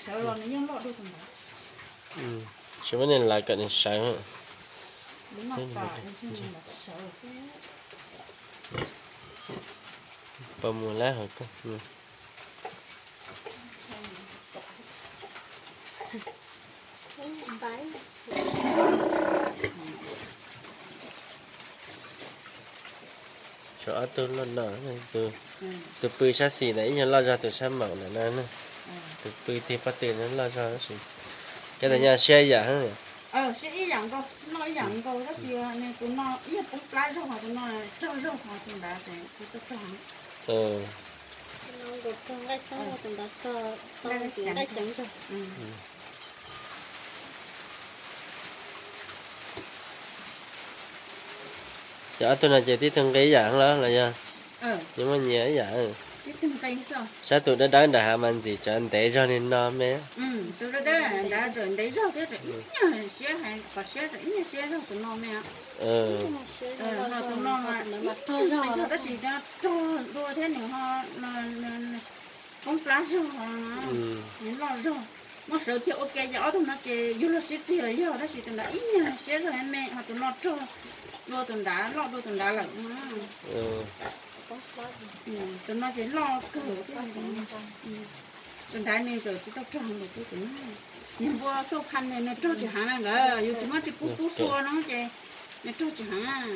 Sawv los nws yeej loj dua tus ntawd. Tsis muab nws lawv kom nws sawv. Puas mus lawm hauv koj? Tshuav ob tug loj no, tus pw sab xis ntawd ib nyuag loj zog tus sab maum ntawm no na. Tus pw tig pob tw no loj zog tab sis, koj tus nyuag siab yam heev. Siab ib yam nkaus, noj ib yam nkaus tab sis tus no ib yam poob plab zog, tus no rog zog, tus ntawd ces kuv tuaj rog. Nqaij xoob tus ntawd rog, nqaij ceev zog. Ces ob tug no ces tib tug nqi ib yam los los yog? Nws muaj nyias ib yam. Sab tus dawb dawb nram hav mas ntxim tsawv ntev zog li no me. Tus dawb dawb nrad ntev zog thiab, ib nyuag siab, qhov siab ib nyuag siab zog tus no me. Tus no mas ib nyuag tab sis rog dua thiab nws ho poob plab zog, nws loj zog. Muab sawv thiab ua ke ces ob tug no ces yug los siab txig los yog tab sis tus ntawd ib nyuag siab zog me, ho tus no rog dua tus ntawd, loj dua tus ntawd lawm. Tus no ces loj kawg. Tus ntawd nws tseem tsis tau rog ntawm kuv tus no. Niag npua xauj pha nws, nws rog tsis heev na nkawd, yus tsis muab tsis pub pub xua no ces nws rog tsis heev.